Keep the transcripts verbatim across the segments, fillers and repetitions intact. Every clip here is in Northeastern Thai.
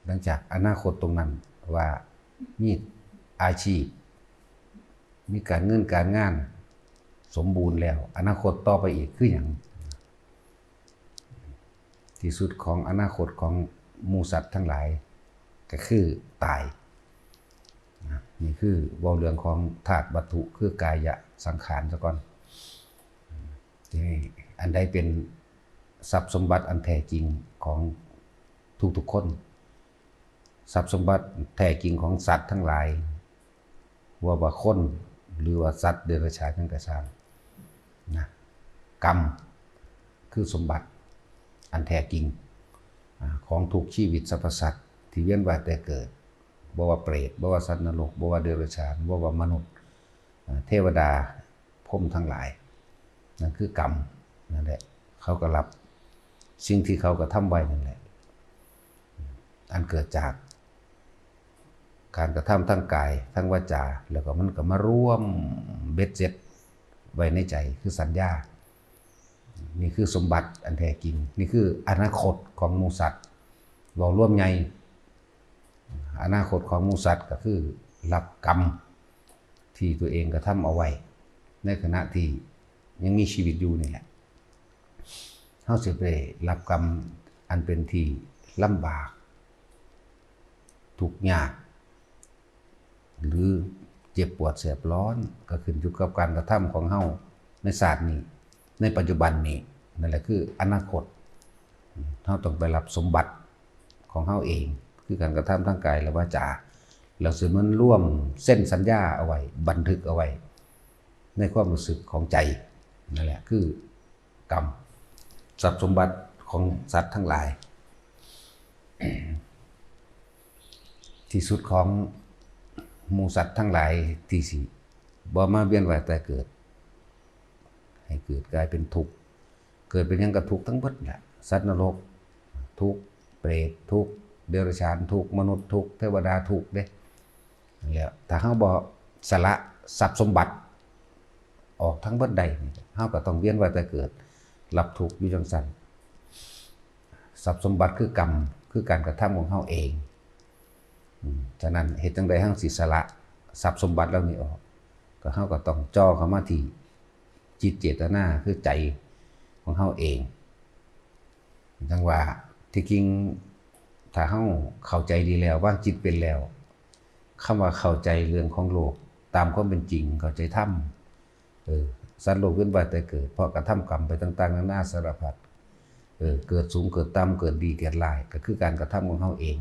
หลังจากอนาคตตรงนั้นว่ามีอาชีพ มีการเงินการงานสมบูรณ์แล้ว อนาคตต่อไปอีกคือหยัง ที่สุดของอนาคตของหมู่สัตว์ทั้งหลายก็คือตายนะ นี่คือเว้าเรื่องของธาตุวัตถุคือกายะสังขารซะก่อน ทีนี้อันใดเป็นทรัพย์สมบัติอันแท้จริงของทุกๆคน ทรัพย์สมบัติแท้จริงของสัตว์ทั้งหลาย ว่าว่าคนหรือว่าสัตว์เดรัจฉานหยังก็ช่างนะ กรรมคือสมบัติอันแท้จริง อ่า ของทุกชีวิตสรรพสัตว์ที่เวียนว่ายแต่เกิด บ่ว่าเปรต บ่ว่าสัตว์นรก บ่ว่าเดรัจฉาน บ่ว่ามนุษย์ อ่า เทวดา พรหมทั้งหลาย นั่นคือกรรมนั่นแหละ เขาก็รับสิ่งที่เขากระทำไว้นั่นแหละ อันเกิดจากการกระทำทางกาย ทางวาจา แล้วก็มันก็มารวมเบ็ดเสร็จไว้ในใจ คือสัญญา นี่คือสมบัติอันแท้จริง นี่คืออนาคตของหมู่สัตว์ เว้ารวมใหญ่ อนาคตของหมู่สัตว์ก็คือรับกรรมที่ตัวเองกระทำเอาไว้ ในขณะที่ยังมีชีวิตอยู่นี่แหละ เฮาสิไปรับกรรมอันเป็นที่ลำบาก ทุกข์ยาก หรือเจ็บปวดแสบร้อน ก็ขึ้นอยู่กับการกระทำของเฮาในชาตินี้ ในปัจจุบันนี้ นั่นแหละคืออนาคต เฮาต้องไปรับสมบัติของเฮาเอง คือการกระทำทางกายและวาจา แล้วสิมันรวมเซ็นสัญญาเอาไว้ บันทึกเอาไว้ ในความรู้สึกของใจ นั่นแหละคือกรรม ทรัพย์สมบัติของสัตว์ทั้งหลาย ที่สุดของหมู่สัตว์ทั้งหลายที่สิบ่มาเวียนว่ายตายเกิด ให้เกิดกลายเป็นทุกข์ เกิดเป็นหยังก็ทุกข์ทั้งเบิดแหละ สัตว์นรกทุกข์ เปรตทุกข์ เดรัจฉานทุกข์ มนุษย์ทุกข์ เทวดาทุกข์เด้ นั่นแหละ ถ้าเฮาบ่สละทรัพย์สมบัติออกทั้งเบิดได้นี่ เฮาก็ต้องเวียนว่ายตายเกิด รับทุกข์อยู่จังซั่น ทรัพย์สมบัติคือกรรม คือการกระทำของเฮาเอง อืม ฉะนั้นเฮ็ดจั่งใดเฮาสิสละทรัพย์สมบัติเหล่านี้ออก ก็เฮาก็ต้องจ่อเข้ามาที่จิตเจตนา คือใจของเฮาเอง จั่งว่าที่จริงถ้าเฮาเข้าใจดีแล้ว วางจิตเป็นแล้ว คำว่าเข้าใจเรื่องของโลกตามความเป็นจริง เข้าใจธรรม เออ สัตว์โลกเวียนว่ายตายเกิด เพราะกระทำกรรมไปต่างๆนานาสารพัด เออ เกิดสูงเกิดต่ำ เกิดดีเกิดร้าย ก็คือการกระทำของเฮาเอง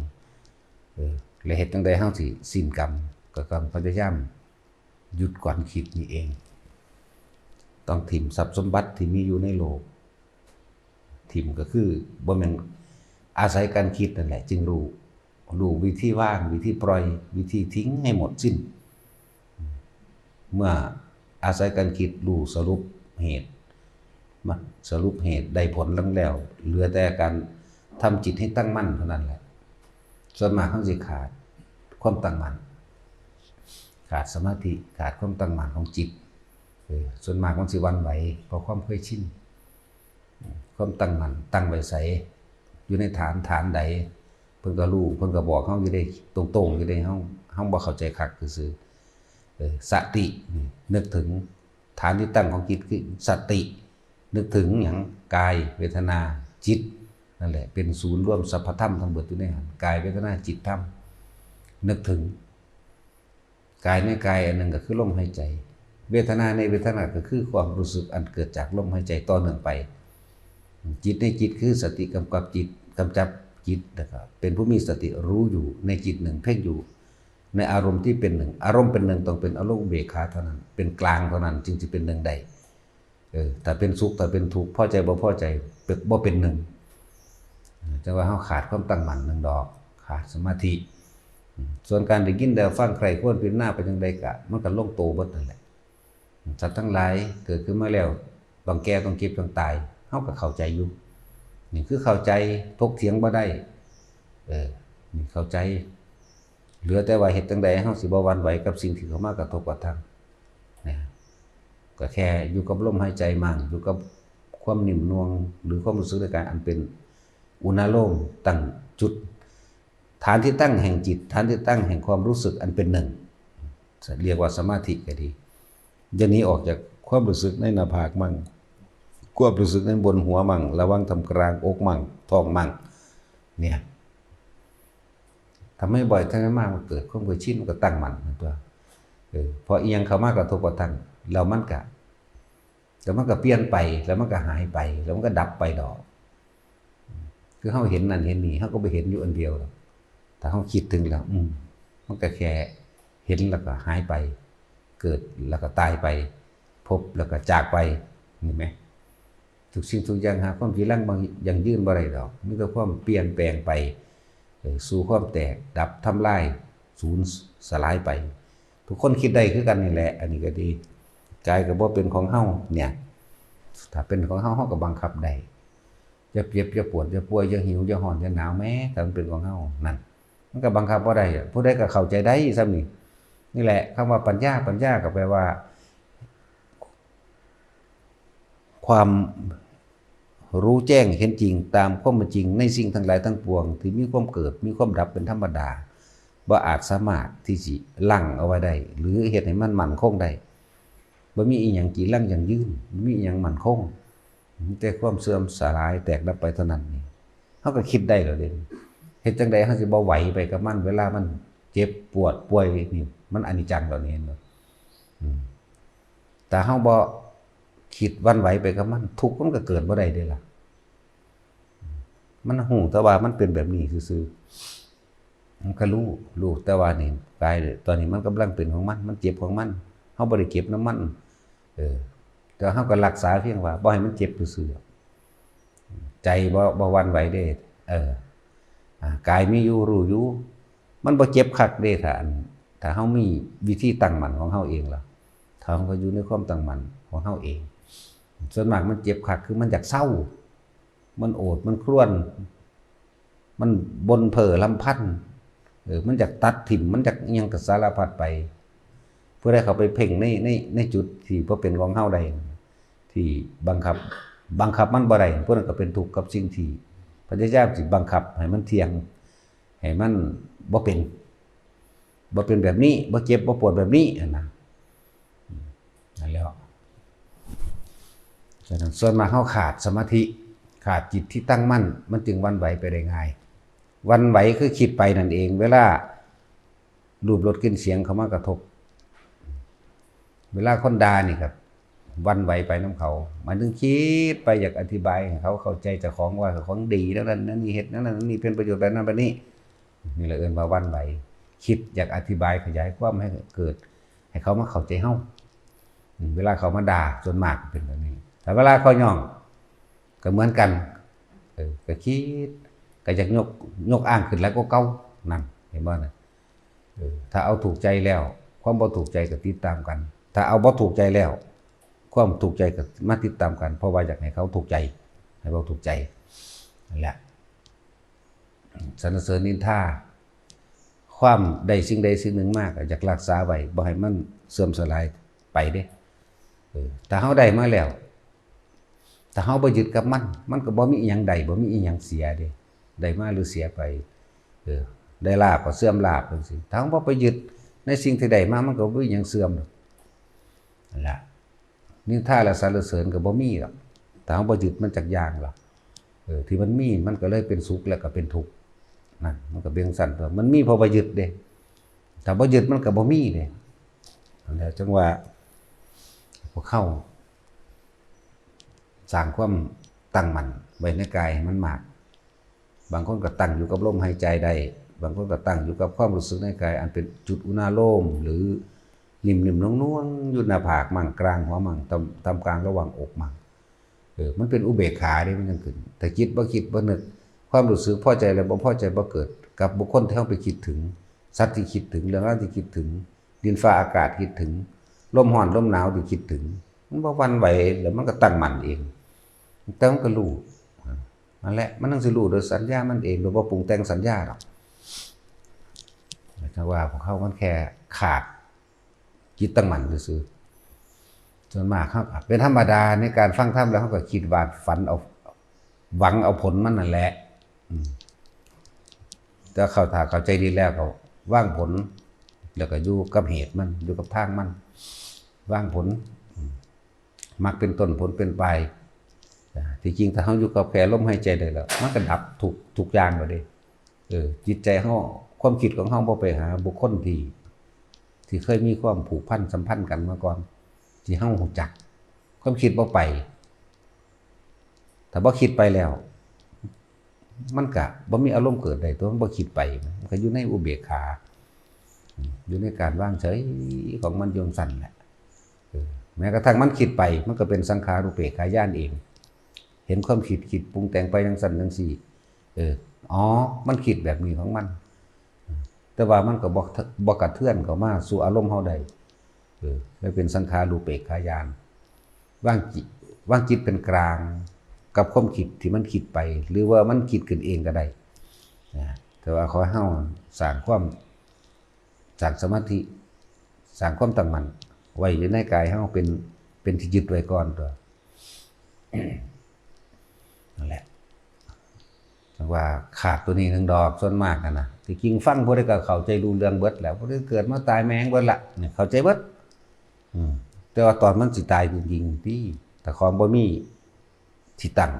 เออ และเฮ็ดจั่งใดเฮาสิสิ้นกรรม ก็ต้องพยายามหยุดก่อนคิดนี่เอง ต้องถิ่มทรัพย์สมบัติที่มีอยู่ในโลก ถิ่มก็คือบ่แม่น อาศัยการคิดนั่นแหละ จึงรู้ รู้วิธีวาง วิธีปล่อย วิธีทิ้งให้หมดสิ้น เมื่ออาศัยการคิดรู้สรุปเหตุ มาสรุปเหตุได้ผลลงแล้ว เหลือแต่การทำจิตให้ตั้งมั่นเท่านั้นแหละ ส่วนมากเฮาสิขาดความตั้งมั่น ขาดสมาธิ ขาดความตั้งมั่นของจิต เออ ส่วนมากมันสิหวั่นไหว เพราะความเคยชิน ความตั้งมั่นตั้งไว้ไส อยู่ในฐาน ฐานใด เพิ่นก็รู้ เพิ่นก็บอกเฮาอยู่เด้ ตรงๆอยู่เด้ เฮา เฮาบ่เข้าใจคักซื่อๆ เออ สติ นี่ นึกถึง ฐานที่ตั้งของจิตคือสติ นึกถึงหยัง กาย เวทนา จิต นั่นแหละ เป็นศูนย์รวมสรรพธรรมทั้งเบิดอยู่ในหั้น กาย เวทนา จิต ธรรม นึกถึง กายในกายอันหนึ่งก็คือลมหายใจ เวทนาในเวทนาก็คือความรู้สึกอันเกิดจากลมหายใจต่อเนื่องไป จิตในจิตคือสติกำกับจิต กำจับจิต แล้วก็เป็นผู้มีสติรู้อยู่ในจิตหนึ่ง เพ่งอยู่ในอารมณ์ที่เป็นหนึ่ง อารมณ์เป็นหนึ่งต้องเป็นอารมณ์อุเบกขาเท่านั้น เป็นกลางเท่านั้น จึงสิเป็นหนึ่งได้ เออ ถ้าเป็นสุข ถ้าเป็นทุกข์ พอใจบ่พอใจ เป็น บ่เป็นหนึ่ง จั่งว่าเฮาขาดความตั้งมั่นหนึ่งดอก ขาดสมาธิ อืม ส่วนการได้ยินได้ฟังใคร่ครวญพิจารณาไปจั่งใดกะ มันก็ลงโตเบิดนั่นแหละ สัตว์ทั้งหลายเกิดขึ้นมาแล้ว ต้องแก่ ต้องเจ็บ ต้องตาย เฮาก็เข้าใจอยู่ นี่คือเข้าใจ ถกเถียงบ่ได้ เออ นี่เข้าใจ เหลือแต่ว่าเฮ็ดจั่งใดเฮาสิบ่หวั่นไหวกับสิ่งที่เข้ามากระทบกระทั่ง นะ ก็แค่อยู่กับลมหายใจมั่ง อยู่กับความนิ่มนวล หรือความรู้สึกในกายอันเป็นอุณาโลม ตั้งจุด ฐานที่ตั้งแห่งจิต ฐานที่ตั้งแห่งความรู้สึกอันเป็นหนึ่ง เรียกว่าสมาธิก็ดี จะหนีออกจากความรู้สึกในหน้าผากมั่ง ความรู้สึกในบนหัวมั่ง ระหว่างท่ามกลางอกมั่ง ท้องมั่ง เนี่ย ทำให้บ่อย ทำให้มาก มันเกิดความเคยชิน มันก็ตั้งมั่นตัว เออ พออีหยังเข้ามากระทบกระทั่ง แล้วมันก็ แล้วมันก็เปลี่ยนไป แล้วมันก็หายไป แล้วมันก็ดับไปดอก คือเฮาเห็นนั่นเห็นนี่ เฮาก็บ่เห็นอยู่อันเดียวดอก ถ้าเฮาคิดถึงแล้ว อืม มันก็แค่เห็นแล้วก็หายไป เกิดแล้วก็ตายไป พบแล้วก็จากไป เห็นไหม ทุกสิ่งทุกอย่างหาความจีรังยั่งยืนบ่ได้ดอก มีแต่ความเปลี่ยนแปลงไป เออ สู่ความแตก ดับ ทำลาย สูญสลายไป ทุกคนคิดได้คือกันนี่แหละ อันนี้ก็ดี กายก็บ่เป็นของเฮาเนี่ย ถ้าเป็นของเฮา เฮาก็บังคับได้ อย่าเจ็บ อย่าปวด อย่าป่วย อย่าหิว อย่าร้อน อย่าหนาวแหม ถ้ามันเป็นของเฮา นั่น มันก็บังคับบ่ได้อะ ผู้ใดก็เข้าใจได้ส่ำนี่ นี่แหละ คำว่าปัญญา ปัญญาก็แปลว่า ความรู้แจ้งเห็นจริงตามความเป็นจริงในสิ่งทั้งหลายทั้งปวง ที่มีความเกิด มีความดับเป็นธรรมดา บ่อาจสามารถที่สิรั้งเอาไว้ได้ หรือเฮ็ดให้มันมั่นคงได้ บ่มีอีหยังจีรังยั่งยืน บ่มีอีหยังมั่นคง มีแต่ความเสื่อมสลายแตกดับไปเท่านั้นนี่ เฮาก็คิดได้แล้วเด้ เฮ็ดจั่งใดเฮาสิบ่ไหวไปกับมัน เวลามันเจ็บปวดป่วยนี่ มันอนิจจังแล้วนี่ เห็นบ่ อืม ถ้าเฮาบ่คิดหวั่นไหวไปกับมัน ทุกข์มันก็เกิดบ่ได้เด้ล่ะ มันฮู้แต่ว่ามันเป็นแบบนี้ซื่อๆ มันก็รู้ รู้แต่ว่านี่ กายตอนนี้มันกำลังเป็นของมัน มันเจ็บของมัน เฮาบ่ได้เจ็บนำมัน เออ แต่เฮาก็รักษาเพียงว่าบ่ให้มันเจ็บซื่อๆ ใจบ่ บ่หวั่นไหวเด้ เออ อ่า กายมีอยู่ รู้อยู่ มันบ่เจ็บคักเด้ ถ้าอัน ถ้าเฮามีวิธีตั้งมั่นของเฮาเองล่ะ ถ้าเฮาก็อยู่ในความตั้งมั่นของเฮาเอง ส่วนมากมันเจ็บคัก คือมันอยากเซา มันโอด มันครวญ มันบ่นเพ้อรำพัน เออ มันอยากตัดถิ่ม มันอยากอิหยังก็สารพัดไป ผู้ใดเข้าไปเพ่งใน ใน ในจุดที่บ่เป็นของเฮาได้ ที่บังคับ บังคับมันบ่ได้ ผู้นั้นก็เป็นทุกข์กับสิ่งที่พยายามสิบังคับให้มันเที่ยง ให้มันบ่เป็น บ่เป็นแบบนี้ บ่เจ็บ บ่ปวดแบบนี้หั้นนะ อืม นั่นแหล้ว ฉะนั้นส่วนมากเฮาขาดสมาธิ ขาดจิตที่ตั้งมั่น มันจึงหวั่นไหวไปได้ง่าย หวั่นไหวคือคิดไปนั่นเอง เวลารูปรสกลิ่นเสียงเข้ามากระทบ เวลาคนด่านี่ครับ หวั่นไหวไปนำเขา หมายถึงคิดไปอยากอธิบายให้เขาเข้าใจเจ้าของว่าเจ้าของดีแล้วนั่นนั่นนี่ เฮ็ดนั่นนั่นนี่ เป็นประโยชน์แบบนั้นแบบนี้ นี่แหละเอิ้นว่าหวั่นไหว คิดอยากอธิบายขยายความให้เกิด ให้เขามาเข้าใจเฮา อืม เวลาเขามาด่าส่วนมากเป็นแบบนี้ แต่เวลาเขาย่อง ก็เหมือนกัน เออ ก็คิด ก็อยากยก ยกอ้างขึ้นหลายกว่าเก่า นั่น เห็นบ่น่ะ เออ ถ้าเอาถูกใจแล้ว ความบ่ถูกใจก็ติดตามกัน ถ้าเอาบ่ถูกใจแล้ว ความถูกใจก็มาติดตามกัน เพราะว่าอยากให้เขาถูกใจ ให้เขาถูกใจ นั่นแหละ สรรเสริญนินทา ความได้สิ่งใดสิ่งหนึ่งมาก็อยากรักษาไว้ บ่ให้มันเสื่อมสลายไปเด้ เออ ถ้าเฮาได้มาแล้ว ถ้าเฮาบ่ยึดกับมัน มันก็บ่มีอิหยังได้ บ่มีอิหยังเสียเด้ ได้มาหรือเสียไป เออ ได้ลาภก็เสื่อมลาภจั่งซี้ ถ้าเฮาบ่ไปยึดในสิ่งที่ได้มา มันก็บ่มีหยังเสื่อมดอก นั่นล่ะ นินทาและสรรเสริญก็บ่มีดอก ถ้าเฮาบ่ยึดมันจักอย่างล่ะ เออ ที่มันมี มันก็เลยเป็นสุขและก็เป็นทุกข์ นั่น มันก็เป็นจั่งซั้นตั๊ว มันมีเพราะว่ายึดเด้ ถ้าบ่ยึดมันก็บ่มีเด้ นั่นแหละ จั่งว่า พวกเฮา สร้างความตั้งมั่นไว้ในกายให้มันมาก บางคนก็ตั้งอยู่กับลมหายใจได้ บางคนก็ตั้งอยู่กับความรู้สึกในกาย อันเป็นจุดอุณาโลม หรือนิ่มๆ นวลๆ อยู่หน้าผากมั่ง กลางหัวมั่ง ตาม ตามกลางระหว่างอกมั่ง เออ มันเป็นอุเบกขาเด้ มันจั่งขึ้น ถ้าจิตบ่คิดบ่นึก ความรู้สึกพอใจและบ่พอใจบ่เกิด กับบุคคลที่เฮาไปคิดถึง สัตว์ที่คิดถึง เรื่องราวที่คิดถึง ดินฟ้าอากาศคิดถึง ลมร้อนลมหนาวที่คิดถึง มันบ่หวั่นไหว แล้วมันก็ตั้งมั่นเอง แต่มันก็รู้ นั่นแหละ มันจั่งสิรู้โดยสัญญามันเอง โดยบ่ปรุงแต่งสัญญาดอก แต่ว่าพวกเฮามันแค่ขาดจิตตั้งมั่นซื่อๆ ส่วนมากเฮาก็เป็นธรรมดาในการฟังธรรมแล้ว เฮาก็คิดวาดฝันเอา หวังเอาผลมันนั่นแหละ อืม แต่เข้า ถ้าเข้าใจดีแล้วก็วางผล แล้วก็อยู่กับเหตุมัน อยู่กับทางมัน วางผล อืม มรรคเป็นต้น ผลเป็นปลาย อ่า ที่จริงถ้าเฮาอยู่กับแค่ลมหายใจได้แล้ว มันก็ดับทุก ทุกอย่างแล้วเด้ เออ จิตใจเฮา ความคิดของเฮาบ่ไปหาบุคคลที่ ที่เคยมีความผูกพันสัมพันธ์กันมาก่อน ที่เฮารู้จัก ความคิดบ่ไป ถ้าบ่คิดไปแล้ว มันก็บ่มีอารมณ์เกิดได้ ตัวมันบ่คิดไป มันก็อยู่ในอุเบกขา อืม อยู่ในการวางเฉยของมันอยู่จั่งซั้นแหละ เออ แม้กระทั่งมันคิดไป มันก็เป็นสังขารูปเปกขาญาณเอง เห็นความคิด คิดปรุงแต่งไปจั่งซั้นจั่งซี้ เออ อ๋อ มันคิดแบบนี้ของมัน แต่ว่ามันก็บ่ บ่กระเทือนเข้ามาสู่อารมณ์เฮาได้ เออ มันเป็นสังขารูปเปกขาญาณ วางจิต วางจิตเป็นกลางกับความคิดที่มันคิดไป หรือว่ามันคิดขึ้นเองก็ได้ นะ แต่ว่าขอให้เฮาสร้างความ สร้างสมาธิ สร้างความตั้งมั่นไว้อยู่ในกายเฮาเป็น เป็นที่ยึดไว้ก่อนตัว นั่นแหละ จั่งว่าขาดตัวนี้หนึ่งดอก ส่วนมากนั่นนะ ที่จริงฟังผู้ใดก็เข้าใจรู้เรื่องเบิดแหละ ผู้ใดเกิดมาตายแม่งเบิดละ เนี่ย เข้าใจเบิด อืม แต่ว่าตอนมันสิตายจริงๆ ที่ แต่ของบ่มีที่ตั้ง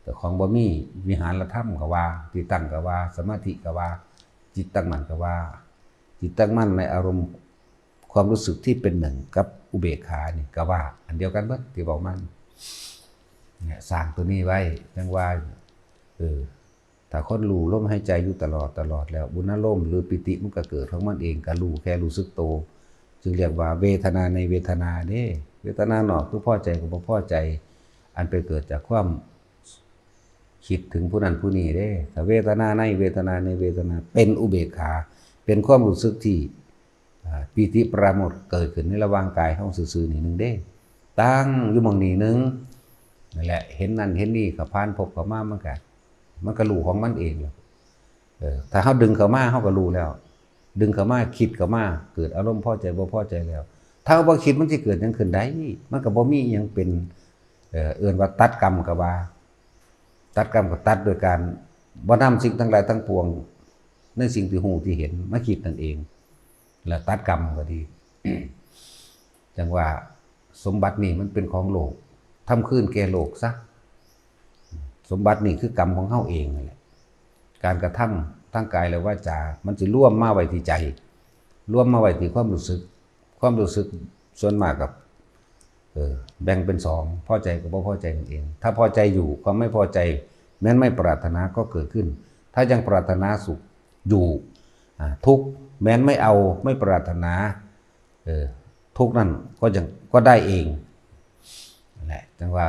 แต่ของบ่มีวิหารธรรมก็ว่า ที่ตั้งก็ว่า สมาธิก็ว่า จิตตั้งมั่นก็ว่า จิตตั้งมั่นในอารมณ์ความรู้สึกที่เป็นหนึ่งกับอุเบกขานี่ก็ว่า อันเดียวกันเบิดที่บอกมัน เนี่ย สร้างตัวนี้ไว้ จั่งว่า เออ ถ้าคนรู้ลมหายใจอยู่ตลอด ตลอดแล้ว บุญอารมณ์หรือปีติมันก็เกิดของมันเอง ก็รู้แค่รู้สึกโต จึงเรียกว่าเวทนาในเวทนาเด้ เวทนานอกคือพอใจกับบ่พอใจ อันไปเกิดจากความคิดถึงผู้นั้นผู้นี้เด้ ถ้าเวทนาในเวทนาในเวทนา เป็นอุเบกขา เป็นความรู้สึกที่ อ่า ปีติปราโมทย์เกิดขึ้นในระหว่างกายเฮาซื่อๆ นี่หนึ่งเด้ ตั้งอยู่หม่องนี้หนึ่ง นั่นแหละ เห็นนั่นเห็นนี่ก็ผ่านพบเข้ามา มันก็ มันก็รู้ของมันเองแล้ว เออ ถ้าเฮาดึงเข้ามา เฮาก็รู้แล้ว ดึงเข้ามา คิดเข้ามา เกิดอารมณ์พอใจบ่พอใจแล้ว ถ้าบ่คิดมันสิเกิดหยังขึ้นได้ มันก็บ่มีอิหยังเป็น เอ่อ เอิ้นว่าตัดกรรมก็ว่า ตัดกรรมก็ตัดโดยการบ่นำสิ่งทั้งหลายทั้งปวง ในสิ่งที่ฮู้ที่เห็นมาคิดนั่นเอง แล้วตัดกรรมก็ดี จั่งว่าสมบัตินี่มันเป็นของโลก ทำคืนแก่โลกซะ สมบัตินี่คือกรรมของเฮาเองนั่นแหละ การกระทำทางกายและวาจา มันสิรวมมาไว้ที่ใจ รวมมาไว้ที่ความรู้สึก ความรู้สึกส่วนมากกับ เออ แบ่งเป็นสอง พอใจกับบ่พอใจนั่นเอง ถ้าพอใจอยู่ ความไม่พอใจ แม้นไม่ปรารถนาก็เกิดขึ้น ถ้ายังปรารถนาสุขอยู่ อ่า ทุกข์ แม้นไม่เอา ไม่ปรารถนา เออ ทุกข์นั่นก็ยัง ก็ได้เอง นั่นแหละ จั่งว่า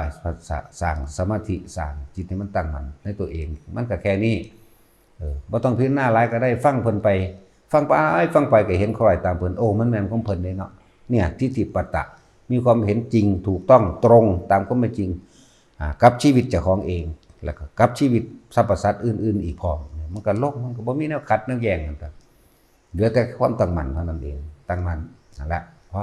สร้างสมาธิ สร้างจิตให้มันตั้งมั่นในตัวเอง มันก็แค่นี้ เออ บ่ต้องพิจารณาหลายก็ได้ ฟังเพิ่นไป ฟังไป ฟังไปก็เห็นคล้อยตามเพิ่น โอ้ มันแม่นของเพิ่นเด้เนาะ เนี่ย ทิฏฐิปัตตะ มีความเห็นจริง ถูกต้อง ตรงตามความเป็นจริง อ่า กับชีวิตเจ้าของเอง แล้วก็กับชีวิตสรรพสัตว์อื่นๆ อีกพร้อม มันก็ลง มันก็บ่มีแนวขัดแนวแย้งกันครับ เหลือแต่ความตั้งมั่นเท่านั้นเอง ตั้งมั่น นั่นแหละ พอ